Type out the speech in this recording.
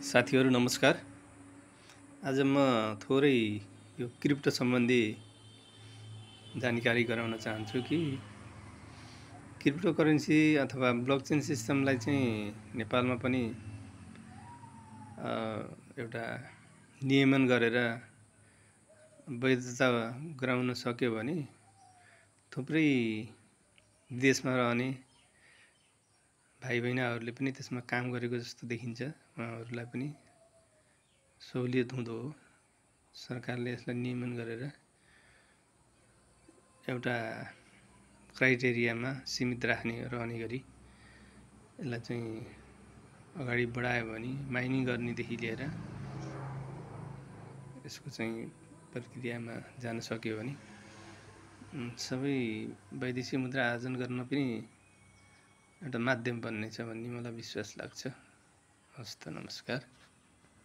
साथीहरू नमस्कार। आज म थोरै यो क्रिप्टो सम्बन्धी जानकारी गराउन चाहन्छु कि क्रिप्टो करेन्सी अथवा ब्लकचेन सिस्टमलाई चाहिँ नेपालमा पनि एउटा नियमन गरेर वैधता गराउन सक्यो भने थुप्रै देशमा रहने भाइ बहिनीहरूले पनि त्यसमा काम गरेको जस्तो देखिन्छ। उहाँहरूलाई पनि सहुलियत हुँदो हो। सरकारले यसलाई नियमन गरेर एउटा क्राइटेरियामा सीमित रहने गरी यसलाई चाहिँ अगाडि बढायो भने माइनिङ गर्नेदेखि लिएर यसको चाहिँ प्रक्रियामा जान सक्यो भने सबै वैदेशिक मुद्रा आर्जन गर्न पनि एउटा माध्यम बन्नेछ भन्ने मलाई विश्वास लाग्छ। हस्त नमस्कार।